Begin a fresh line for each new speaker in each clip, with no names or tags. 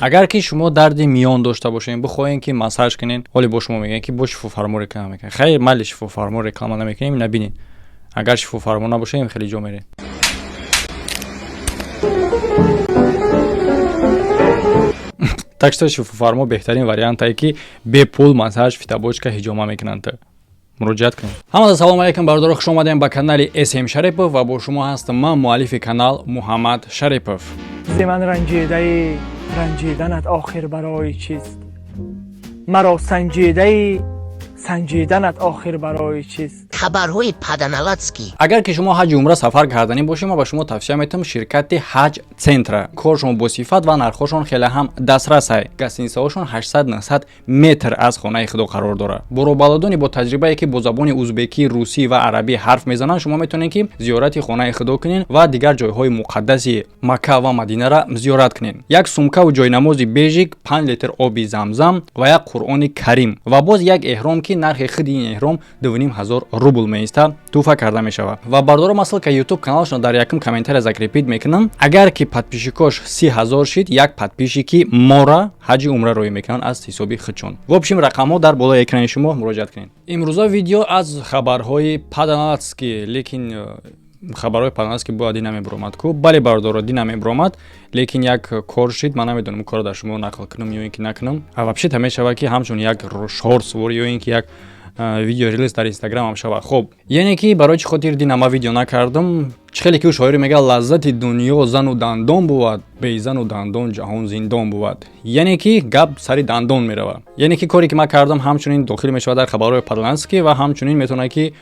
Агар ки шумо дарди миён дошта бошед, бихоҳем ки массаж кунед, ҳоле бо шумо мегӯянд, ки бо шифофармо реклама мекунед. Хайр, майли, шифофармо реклама намекунем. Набинед, агар шифофармо набошем, хеле ҷо мерем. Так что шифофармо беҳтарин вариантае, ки бепул массаж, фитобочка, ҳиҷома мекунанд. Муроҷиат кунед. Ҳамада салому алайкум, бародаро, хуш омадем ба канали СМ Шарипов ва бо шумо ҳастам ман, муаллифи канал Муҳаммад Шарипов.
Зи ман ранҷидаӣ, ранҷиданат охир барои чист? Маро санҷидаӣ, санҷиданат охир барои чист?
Хабарҳои паданалатский.
Агар ки шумо ҳаҷи умра сафар карданӣ бошед, ма ба шумо тавсия метавам ширкати Ҳаҷ Центра. Коршон бо сифат ва нархҳошон хеле ҳам дастрасай. Гостиницаҳошон 800-900 метр аз хонаи худо қарор дорад. Боробаладони бо таҷрибае, ки бо забони узбекӣ, русӣ ва арабӣ ҳарф мезананд, шумо метавонед, ки зиёрати хонаи худо кунед ва дигар ҷойҳои муқаддаси Макка ва Мадинара зиёрат кунед. Як сумкаву ҷойнамози бежик, 5 литр оби Замзам ва як Қуръони Карим ва боз як эҳром, ки нархи худи ин эҳром 2500 рубл меистад, тӯҳфа карда мешавад. Ва бардорам, ссылка Ютуб каналашон дар якум комментария закрепить мекунам. Агар ки подписчикош 30 000 шид, як подписчики мора ҳаҷи умра роӣ мекунанд аз ҳисоби худшон. В общем, рақамҳо дар болои экрани шумо, муроҷиат кунед. Имрӯза видео аз хабарҳои паданалатский, лекин хабарҳои паданалатский бояд дина мебуромад ку? Бале, бародаро, дина мебуромад, лекин як кор шид. Ман намедонам, корро дар шумо нақл кунам ё ин ки накунам. Вообще-то мешавад, ки ҳамчун як шортс ё ин ки як видео рилс дар Инстаграмам шавад. Хуб, яъне ки барои чӣ хотир дина ма видео накардам? Чӣ хеле ки ӯ шоире мегӯяд: «Лаззати дунё зану дандон бувад, безану дандон ҷаҳон зиндон бувад». Яъне ки гап сари дандон меравад. Яъне ки коре ки ман кардам, ҳамчунин дохил мешавад дар хабарҳои паданалатский ва ҳамчунин метавонад, ки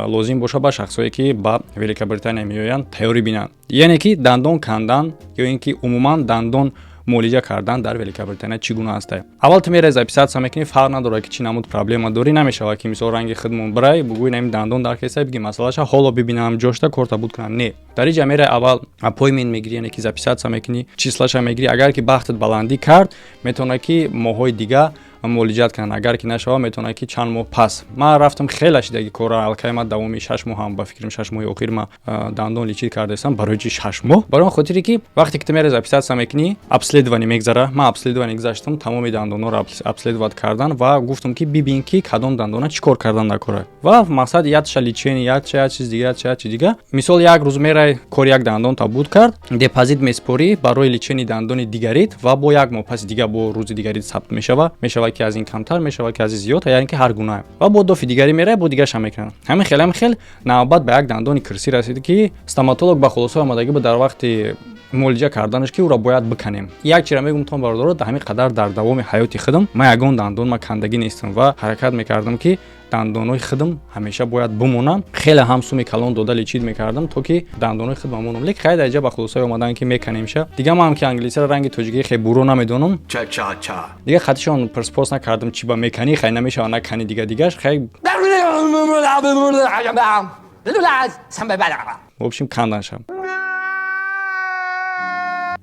лозим бошад ба шахсое, ки ба Великобритания меоянд, тайёрӣ бинанд. Яъне ки дандон кандан ё ин ки умуман дандон муолиҷа кардан дар Великобритания чӣ гуна аст? Аввал ту мераи, записаться мекунӣ. Фарқ надорад, ки чӣ намуд проблема дорӣ. Намешавад, ки мисол ранги худмон бирай, бугӯй, нами дандон дар кеса, биги масъалаша ҳоло бибинам, ҷошта корта буд кунам. Не, дар иҷа мерай, аввал appointment мегирӣ, яъне ки записаться мекунӣ, числаша мегирӣ. Агар ки бахтат баландӣ кард, метавонад, ки моҳҳои дига муолиҷат кунанд. Агар ки нашавад, метавонад, ки чанд моҳ пас. Ман рафтам, хеле шидаги кора алкай. Ман давоми 6 моҳ ҳам, ба фикрам, 6 моҳи охир ма дандон лечить кардаистам. Барои чи 6 моҳ? Барои он хотире, ки вақте ки ту мере, записаться мекунӣ, обследование мегзара. Ман обследование гузаштам, тамоми дандонҳоро обследовать кардан ва гуфтам, ки бибин, ки кадом дандона чӣ кор кардан дар кора. Ва мақсад якша лечение, якша як чиз дига, якша як чиз дига. Мисол, як рӯз мерай, кори як дандон та буд кард, депозит меспорӣ барои лечении дандони дигарит ва бо як моҳ паси дига бо рӯзи дигарит сабт мешавад. Мешавад, ки аз ин камтар, мешавад, ки аз ин зиёд, яъне ки ҳар гуна. Ва бо дофи дигарӣ мерай, бо дигарша мекунанд. Ҳамин хел, ҳамин хел навбат ба як дандони кирсӣ расид, ки стоматолог ба хулоса омадагӣ буд дар вақти муолиҷа карданаш, ки ӯро бояд биканем. Як чира мегум тон, бародаро: дар ҳамин қадар дар давоми ҳаёти худам ман ягон дандон ма кандагӣ нестам ва ҳаракат мекардам, ки дандонҳои худам ҳамеша бояд бимонам. Хеле ҳам суми калон дода лечить мекардам, то ки дандонҳои худ бимонам. Лекин хайр, дар иҷа ба хулосае омадан, ки меканемша. Дига ман ки англисиро ранги тоҷикӣ хе буро намедонам, дига хатишон пурспос накардам, чи ба меканӣ. Хай, намешава, накани. Дига дигаш хай, в общем, канданшам.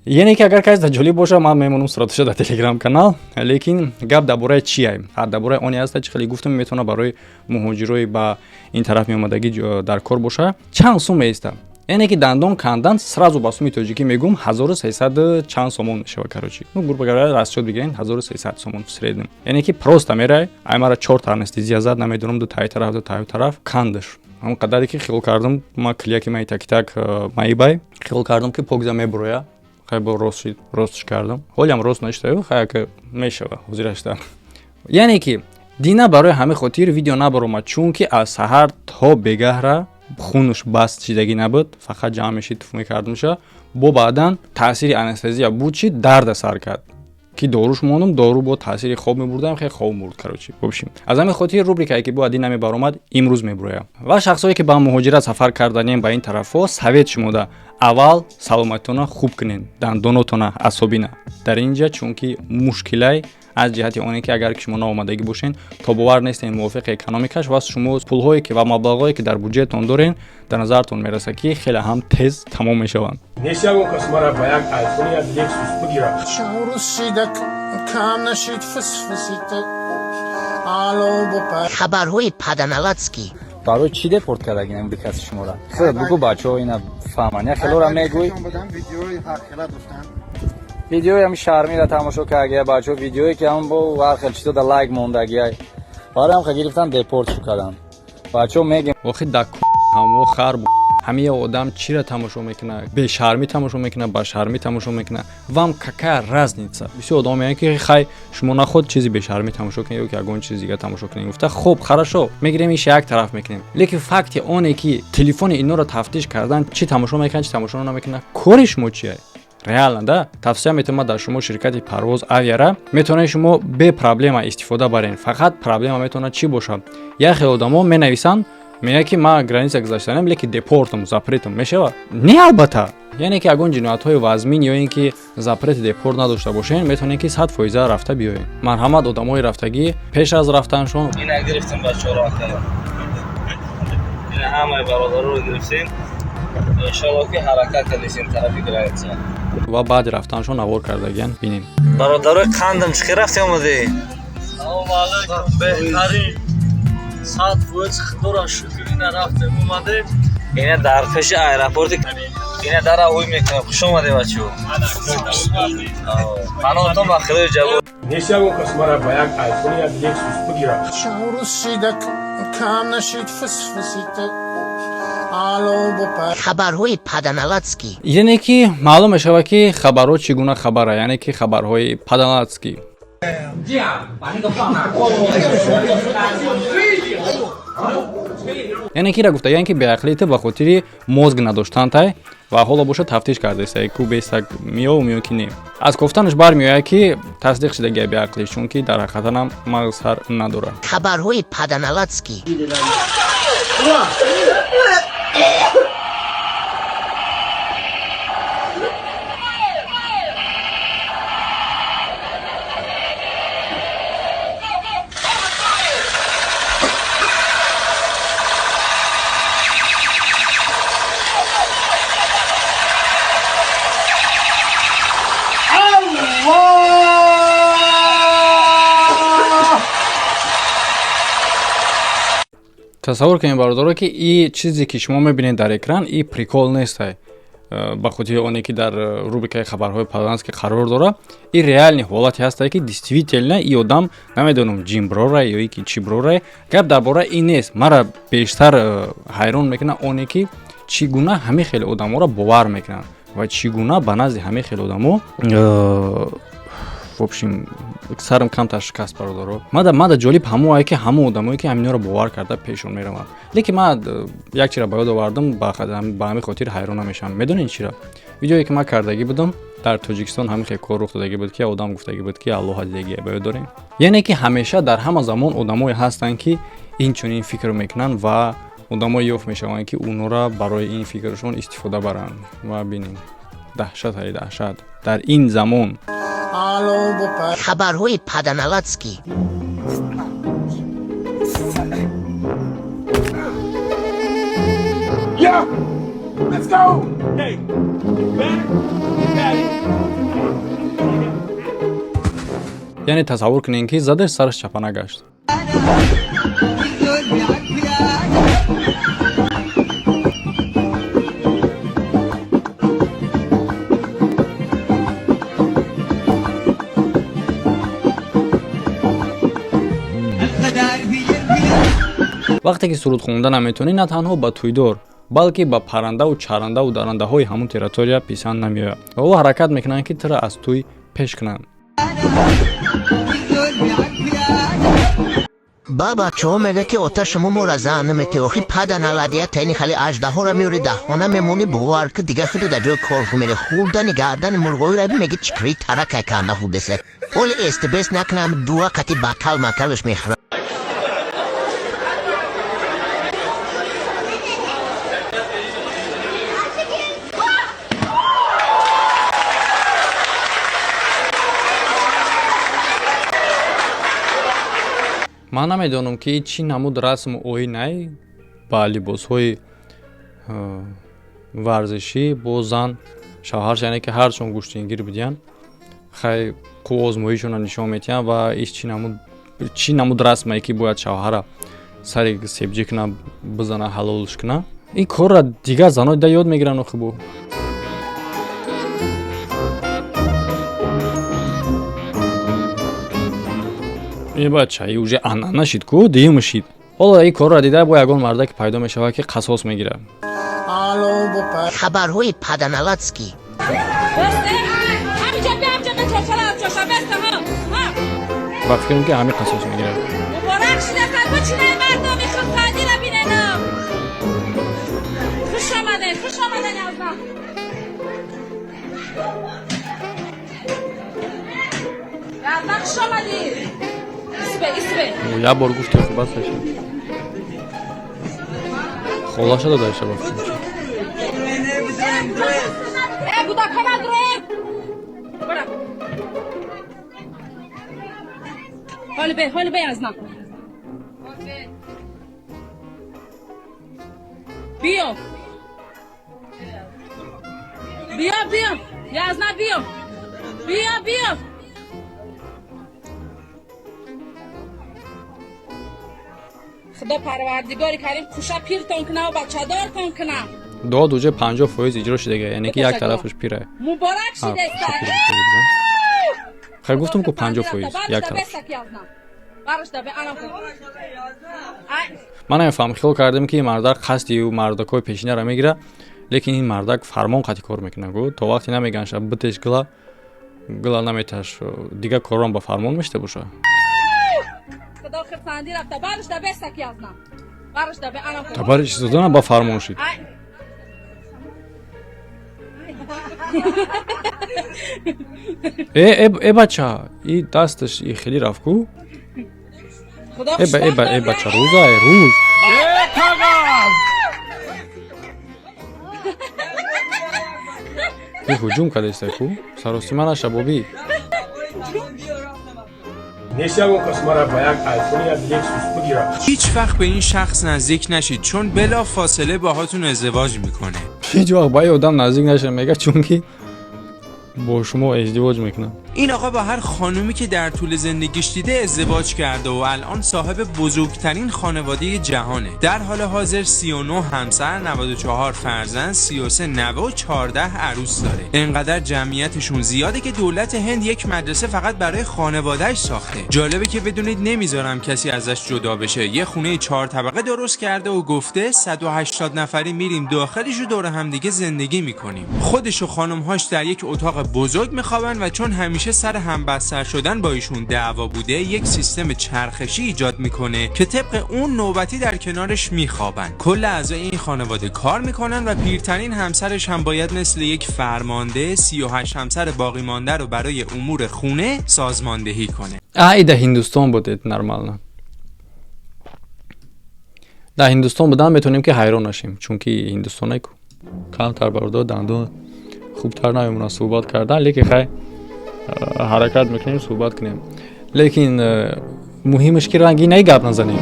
Яъне ки агар касе дар ҷолиб боша, ман мемонам сураташа дар Телеграм канал. Лекин гап дар бораи чие? Дар бораи оне аста, чи хеле гуфтам, метавона барои муҳоҷирои ба ин тараф меомадагӣ дар кор боша. Чанд сум меиста? Яъне ки дандон кандан, сразу ба суми тоҷикӣ мегӯм, 1300 чанд сомон мешава. Короче, ну, грубо говоря, расчёт бигирен, 1300 сомон в среднем. Яъне ки просто мерай, ай мара чорта анестезия зад, намедонам, ду таи тараф, ду таи тараф кандаш. Ҳамон қадаре ки хиёл кардам, ма клияки май такитак маибай, хиёл кардам, ки покза мебуроя. Хай, бо рост шид, ростш кардам, ҳолиам рост нашитаю. Хай, ака мешава ҳозирашта. Яъне ки дина барои ҳамин хотир видео набаромад, чунки аз саҳар то бегаҳра хунуш баст шидагӣ набуд, фақат ҷамъ мешид, туф мекардамша. Бо баъдан таъсири анестезия буд, чи дарда сар кард, ки доруш мондум, дору бо таъсири хоб мебурдам, хеле хоб мурд. Короче, в общем, аз ҳамин хотир рубрикае, ки бояд дин намебаромад, имрӯз мебуроям. Ва шахсое, ки ба муҳоҷират сафар карданем ба ин тарафҳо, совет шумода: аввал саломатитона хуб кунед, дандонотона асобина дар ин ҷа, чунки мушкилай аз ҷиҳати оне, ки агар ки шумо наомадагӣ бошен, то бовар нестен мувофиқи экономикаш ва шумо пулҳое ки ва маблағҳое, ки дар буҷетон дорен, дар назартон мерасад, ки хеле ҳам тез тамом мешаванд.
Нест ягон кас мара ба як Айфон, як Лексус бигирад.
Кам нашид фисфисита ало бупа.
Хабарҳои паданалатский.
Барои чӣ депорт кардагин бикаси шуморо? Худат бугӯ, бачаҳо ина фаҳманд. Як хелора мегӯй.
Видеои ҳархела доштан.
Видеои ҳами шармиро тамошо кардагия бачаҳо, видеое ки ҳам бо ҳар хел чизо да лайк мондагия. Барои ҳам гирифтан депорт шу кардан. Бачаҳо мегем
охи да ҳамо хар ҳамия одам чира тамошо мекунад? Бешармӣ тамошо мекунад, ба шармӣ тамошо мекунад, вам какая разница? Бисёр одам мегӯянд, ки хай, шумо наход чизи бешармӣ тамошо кунед ё ки ягон чизи дига тамошо кунед. Гуфта, хуб, хорошо, мегирем, иш як тараф мекунем, лекин факти оне ки телефони инора тафтиш кардан, чӣ тамошо мекунад, чӣ тамошо намекунад, кори шумо чия реально? Да, тавсия метавонад дар шумо ширкати Парвоз Авиара, метавонед шумо бепроблема истифода барен. Фақат проблема метавонад чӣ бошад? Як хел одамо менависанд, мегӯяд, ки ман граница гузаштанем, лекин депортам, запретам мешавад? Не, албатта. Яъне ки ягон ҷиноятҳои вазмин ё ин ки запрети депорт надошта бошед, метавонед ки 100% рафта биёед. Марҳамат, одамои рафтагӣ пеш аз рафтаншон.
Ина гирифтем бачаҳоро, ина ҳамаи бародароро гирифтем. Иншоалло, ки ҳаракат кардесем тарафи граница.
Ва баъди рафтаншон навор кардагиян, бинем.
Бародарои қандам, чӣ хел рафти омадӣ?
Салому алайкум, беҳтарин, 100%, худоро шукр, ина рафтем, омадем.
Ина дар пеши аэропорти, ина дара ӯй мекунем. Хуш омадем, бачаҳо, паноҳтон ба худои ҷаббор.
Нест ягон кас мара ба як Айфон, як Лексус бигирад.
Чор шида кам нашид фисфисита ало бупар.
Хабарҳои паданалатский.
Яъне ки маълум мешавад, ки хабарҳо чӣ гуна хабара, яъне ки хабарҳои паданалатский. Яъне ки ра гуфта, яъне ки беақлии ту ба хотири мозг надоштантай ва ҳоло бошад тафтиш кардеста, ку бестак миёву миё ки не. Аз кофтанаш бармеояд, ки тасдиқ шудагия беақлиш, чунки дар ҳақиқатан мағз сар надорад.
Хабарҳои паданалатский.
Тасаввур кунед, бародаро, ки и чизе ки шумо мебинед дар экран, и прикол нестай. Ба хотири оне ки дар рубрикаи хабарҳои паданалатский қарор дорад, и реальный ҳолате ҳастае, ки действительно и одам, намедонам, ҷинброра ё ки чӣ брора, гап дар бораи ин нест. Мара бештар ҳайрон мекунад оне ки чӣ гуна ҳамин хеле одаморо бовар мекунанд ва чӣ гуна ба назди ҳамин хеле одамо. В общем, сарам камтар шикаст, бародаро. Мада ҷолиб ҳамое, ки ҳамон одамое, ки ҳаминҳоро бовар карда пешон мераванд. Лекин ман як чира ба ёд овардам, ба ҳамин хотир ҳайрон намешавам. Медонед чира? Видеое ки ман кардагӣ будам, дар Тоҷикистон ҳамин хел кор рух додагӣ буд, ки одам гуфтагӣ буд, ки Аллоҳа дидагия, ба ёд дорем. Яъне ки ҳамеша дар ҳама замон одамое ҳастанд, ки ин чунин фикр мекунанд ва одамое ёфт мешаванд, ки онҳоро барои ин фикрашон истифода баранд. Ва бинем, даҳшат ҳай, даҳшат дар ин замон.
Ало бупар.
Хабарҳои паданалатский.
Yeah! Let's go! Hey! Better? Better.
Яъне тасаввур кунед, ки задаш сараш чапа нагашт. Вақте ки суруд хонда наметавонӣ, на танҳо ба тӯйдор, балки ба паррандаву чарандаву дарандаҳои ҳамун территория писанд намеояд ва ӯ ҳаракат мекунанд, ки тура аз тӯй пеш кунанд.
Баба чо мега, ки ота шумо мора зан намете. Охи паданаладия, тайни хали аждаҳора меёри, даҳона мемонӣ, бовар ки дига худу дар ҷои кор мере хурдани гардани мурғоира меги чикри таракай канда хурдесе. Оли эстбес накунам, дуа қати батал макалаш мехӯрам.
Ман намедонам, ки чӣ намуд расму оинай ба либосҳои варзишӣ бо зан шавҳарш, яъне ки ҳарчон гӯштингир будиянд, хай, қувваозмоишонро нишон метиҳанд. Ва иш чӣ намуд расмае, ки бояд шавҳара сари себҷӣ куна, бизана, ҳалолш куна? Ин корра дигар занои да ёд мегиранд охибу. Е бача, и уже анъана шид ку, дуюм шид. Ҳоло ин корро дида, бо ягон мардаке пайдо мешавад, ки қасос мегирад.
Хабарҳои паданалатский.
Ба фикрам, ки ҳамин қасос мегирад.
Муборак шидафар бучинай, мардоми хурсандира биненам. Хуш омаден, хуш омаден, Яздан. Яздан, хуш омадӣ. Исбе, исбе.
Як бор гуфти, хуб аст, шид. Холаша додаиша, ба фикрам.
Э, гудакана дроем. Бара. Ҳоли бе, ҳоли бе, Яздан. Биё. Биё, биё. Яздан, биё. Биё, биё. Худо парвардигори карим хуша пиртон куна ва бачадортон куна.
Дод уже 50% иҷро шудага, яъне ки як тарафаш пира.
Муборак шидеста.
Хай, гуфтам ку, 50% як тараф. Ман намефаҳмам, хиёл кардем, ки ин мардак қасди мардакҳои пешинаро мегирад, лекин ин мардак фармон қатъи кор мекунад гу. То вақте намеган ша битеш гила, гила наметаш, дигар коррон ба фармон мешта боша.
Худо хурсандӣ рафта. Барышда бесак, Язнам. Барышда бе анам.
Табариш додана ба фармон шид. Э, э, э, бача, и дасташ и хеле рафт ку. Э, э, э, бача, рӯза, э, рӯз.
Э, коғаз.
И ҳуҷум кардеста ку, саросима наша, бобӣ.
Нест ягон кас мара ба як айфон, як Лексус бигирад.
هیچ وقت به این شخص نزدیک نشید، چون بلا فاصله باهاتون ازدواج میکنه.
Ҳеҷ вақт ба ин одам наздик наша, мега, чунки бо шумо издивоҷ мекунам.
این آقا با هر خانومی که در طول زندگیش دیده ازدواج کرده و الان صاحب بزرگترین خانواده جهانه. در حال حاضر 39 همسر، 94 فرزند، 33 نوه و 14 عروس داره. انقدر جمعیتشون زیاده که دولت هند یک مدرسه فقط برای خانوادهش ساخته. جالبه که بدونید نمیذارم کسی ازش جدا بشه. یه خونه چهار طبقه درست کرده و گفته 180 نفری میریم داخلش و دور همدیگه زندگی میکنیم. خودش و خانمهاش در یک اتاق بزرگ میخوابن و چون همیشه سر همبستر شدن با ایشون دعوا بوده، یک سیستم چرخشی ایجاد میکنه که طبق اون نوبتی در کنارش میخوابن. کل اعضای این خانواده کار میکنن و پیرترین همسرش هم باید مثل یک فرمانده 38 همسر باقی مانده رو برای امور خونه سازماندهی کنه.
Ай, да Ҳиндустон будед, нормально. Дар Ҳиндустон будан метавонем, ки ҳайрон нашем, чунки ҳиндустонай ку. Камтар бародор дандон хубтар намемонад суҳбат кардан, лекин хай, ҳаракат мекунем, суҳбат кунем, лекин муҳимаш ки ранги наи гап назанем.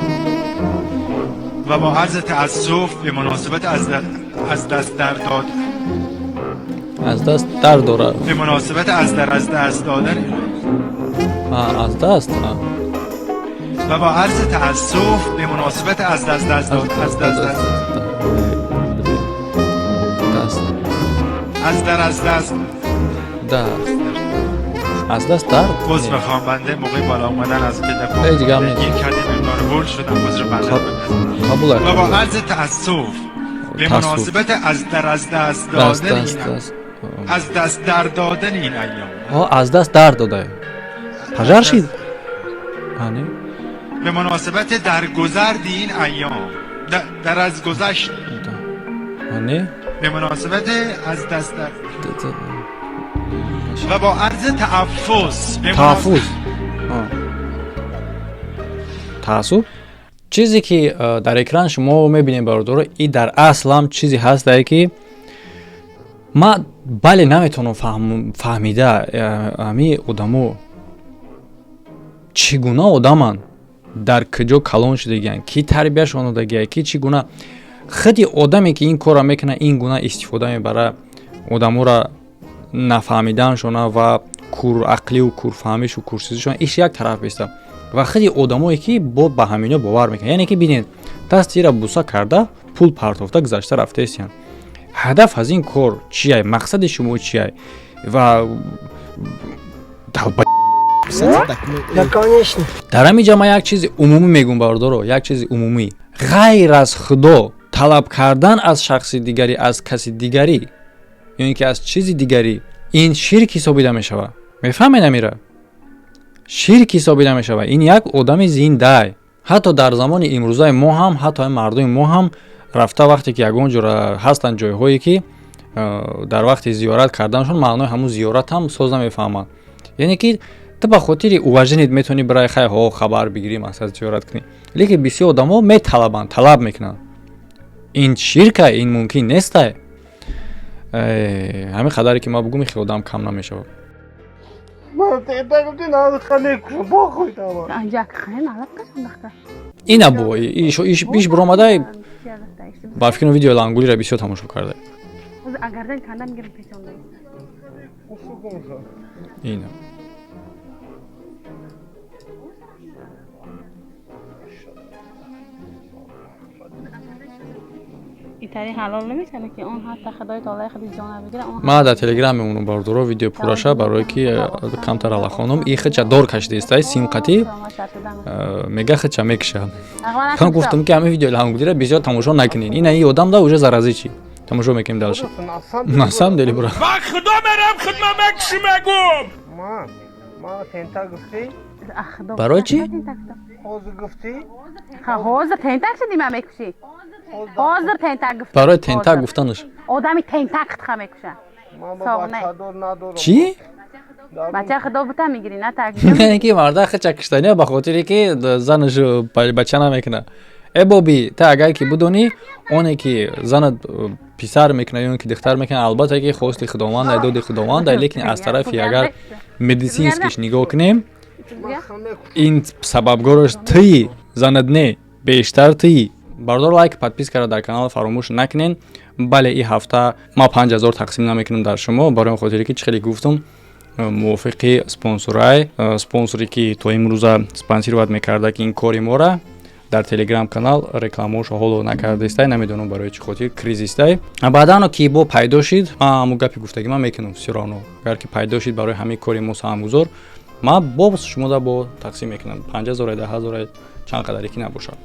و با عرض تأسف به مناسبت از دست در داد
Аз даст дар дорад.
به مناسبت از دست دادن
аз даст
و با عرض تأسف به مناسبت از دست دست داد از دست دست
даст
از در از دست
даст аз даст дар.
عذر میخوام، بنده موقع بالا اومدن از پله
ای دیگه هم نیست.
گیر کردیم، مقدار هول شدم، عذر بنده.
قبول.
و با عرض تأسف به
تأسف.
مناسبت از در از دست
даст
دادن
даст
این
даст
از دست در دادن این ایام.
Аз даст дар додае, пожар шид, ане.
به مناسبت درگذرد این ایام در از گذشت
ане.
به مناسبت از دست در و با عرض تعفظ به
Таъффуз, таассуб. Чизе ки дар экран шумо мебинед, бародаро, и дар аслам чизе ҳастае, ки ман бале наметавонам фаҳмида, ҳами одамо чӣ гуна одаманд, дар куҷо калон шудагиянд, ки тарбияшон додагия, ки чӣ гуна худи одаме, ки ин корро мекунад, ин гуна истифода мебара одаморо, нафаҳмиданшона ва курақливу курфаҳмишу курсизишон иш як тараф беста, ва худи одамое, ки бо ба ҳамино бовар мекунанд, яъне ки бинед, дасти ира буса карда, пул партофта, гузашта рафтаистиянд. Ҳадаф аз ин кор чия? Мақсади шумо чия? Ва далба
Подписаться документ.
Конечно.
Дар ҳамин ҷа ман як чизи умумӣ мегӯм, бародаро, як чизи умумӣ: ғайр аз Худо талаб кардан аз шахси дигарӣ, аз каси дигарӣ ё ин ки аз чизи дигарӣ, ин ширк ҳисобида мешавад. Мефаҳмед, амира, ширк ҳисобида мешавад. Ин як одами зиндай. Ҳатто дар замони имрӯзаи мо ҳам, ҳатто мардуми мо ҳам рафта, вақте ки ягон ҷо ҳастанд, ҷойҳое ки дар вақти зиёрат карданашон маънои ҳамун зиёрат ҳам соз намефаҳманд. Яъне ки ту ба хотири уважение метавонӣ барои хай ҳо хабар бигирӣ, масалан, зиёрат кунӣ, лекин бисёр одамо металабанд, талаб мекунанд. Ин ширка, ин мумкин нестай. Ҳамин қадаре ки ман бугум, хеле одам кам намешавад. Ина бо иш биромадай, ба фикрам, видеои лангулиро бисёр тамошо карда. Ина. Ман дар телеграм мемонам, бародаро, видео пурраша, барое ки камтар аллахонум. И хича дор кашидаистай, симқати мега хича мекиша. Ман гуфтам, ки ҳамин видеои лангулиро бисёр тамошо накунед. Ина и одам да уже зарази чи тамошо мекунем дальше. На самом деле, бра.
Ба Худо мерам, худма мекуши, мегум.
Барои чӣ?
Ҳозир тентак шуди, ман мекушӣ. Ҳозир тентак гуфт.
Барои тентак гуфтанаш.
Одами тентак худха мекуша.
Чӣ?
Бача худо бута мегирӣ, на так.
Ки марда хича киштания ба хотире ки занаш бача намекуна. Э боби, та агар ки бидонӣ, оне ки занат писар мекуна ё ки духтар мекуна, албатта ки хости Худованд, доди Худованд, лекин аз тарафи агар медицинский ш нигоҳ кунем, ин сабабгораш тии, занат не, бештар тии. Бардор, лайк, подписка ро дар канал фаромӯш накунен. Бале, ин ҳафта ман 5000 тақсим намекунам дар шумо, барои он хотире ки чӣ хеле гуфтам, мувофиқи спонсорай, спонсоре ки то имрӯза спонсировать мекарда ки ин кори мора дар телеграм канал рекламаошо ҳоло накардаистай, намедонам барои чӣ хотир, кризистай. Баъдано ки бо пайдо шид, ман ҳамун гапи гуфтагӣ ман мекунам. Всё равно, агар ки пайдо шид, барои ҳамин кори мо саҳмгузор, ман боз шумода бо тақсим мекунам 5000, 10,000, чанд қадаре ки набошад.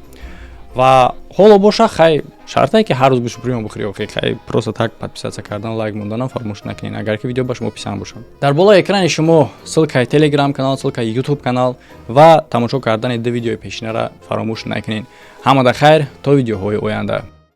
Ва ҳоло боша, хай, шартае ки ҳар рӯз гӯшти приём бихӯри. Охи, хай, просто так подписаться кардан, лайк монданам фаромӯш накунед, агар ки видео ба шумо писанд бошад. Дар болои экрани шумо ссылка и телеграм канал, ссылка и ютуб канал ва тамошо кардани ду видеои пешинара фаромӯш накунед. Ҳамада хайр, то видеоҳои оянда.